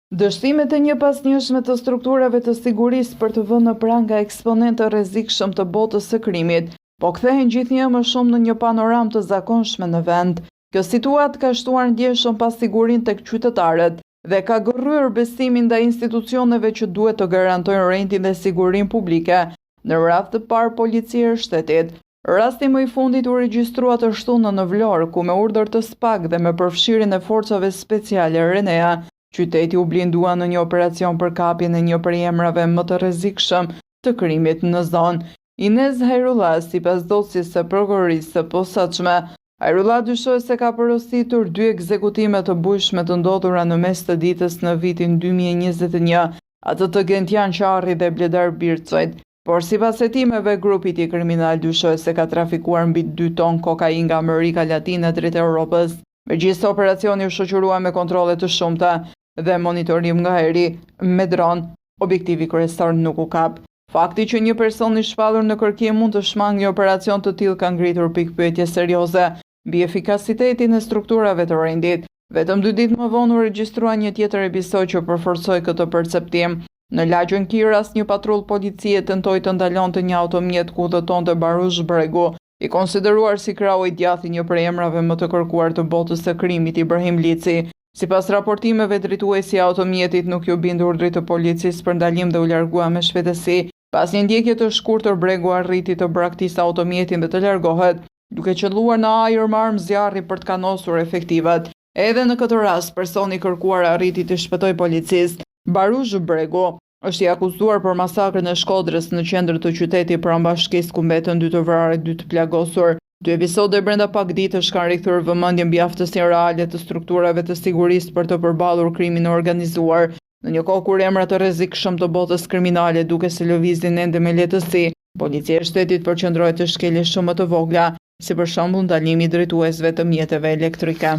Dështimet e njëpasnjëshme të strukturave të sigurisë për të vënë në pranga eksponentë të rrezikshëm të botës së krimit, po kthehen gjithnjë e më shumë në një panoramë të zakonshme në vend. Kjo situatë ka shtuar ndjeshëm pasigurinë tek qytetarët dhe ka gërryer besimin ndaj institucioneve që duhet të garantojnë rendin dhe sigurinë publike, në radhë të parë Policia e Shtetit. Rasti më i fundit u regjistrua të shtunën në Vlorë, ku me urdhër të SPAK dhe me përfshirjen e forcave speciale RENEA, qyteti u blindua në një operacion për kapjen e një prej emrave më të rrezikshëm të krimit në zonë. Inez Hajrullah, sipas dosjes së Prokurorisë së Posaçme, Hajrullah dyshohet se ka porositur dy ekzekutime të bujshme të ndodhura në mes të ditës në vitin 2021, atë të Gentian Qarrit dhe Bledar Birçajt. Por sipas hetimeve, grupi i tij kriminal dyshohet se ka trafikuar mbi 2 ton kokainë nga Amerika Latine drejt Europës. Megjithëse operacioni u shoqërua me kontrolle të shumta dhe monitorim nga ajri me dron, objektivi kryesor nuk u kap. Fakti që një person i shpallur në kërkim mund të shmangë një operacion të tillë ka ngritur pikëpyetje serioze mbi efikasitetin e strukturave të rendit. Vetëm dy ditë më vonë u regjistrua një tjetër episod që përforcoi këtë perceptim. Në lagjen Kiras, një patrullë policie tentoi të ndalonte një automjet ku udhëtonte Barush Bregu, i konsideruar si krahu i djathtë i një prej emrave më të kërkuar të botës së krimit, Ibrahim Lici. Sipas raportimeve, drejtuesi i automjetit nuk iu bind urdhrit të policisë për ndalim dhe u largua me shpejtësi. Pas një ndjekje të shkurtër, Bregu arriti të braktisë automjetin dhe të largohet, duke qëlluar në ajër me armë zjarri për të kanosur efektivët. Edhe në këtë rast, personi i kërkuar arriti t'i shpëtojë policisë. Barush Bregu është i akuzuar për masakrën e Shkodrës në qendër të qytetit pranë bashkisë ku mbetën dy të vrarë e dy të plagosur. Dy episode brenda pak ditësh kanë rikthyer vëmendjen mbi aftësinë reale të strukturave të sigurisë për të përballur krimin e organizuar. Në një kohë kur emra të rrezikshëm të botës kriminale duket se lëvizin ende me lehtësi, Policia e Shtetit përqendrohet te shkelje shumë më të vogla, si për shembull ndalimi i drejtuesve të mjeteve elektrike.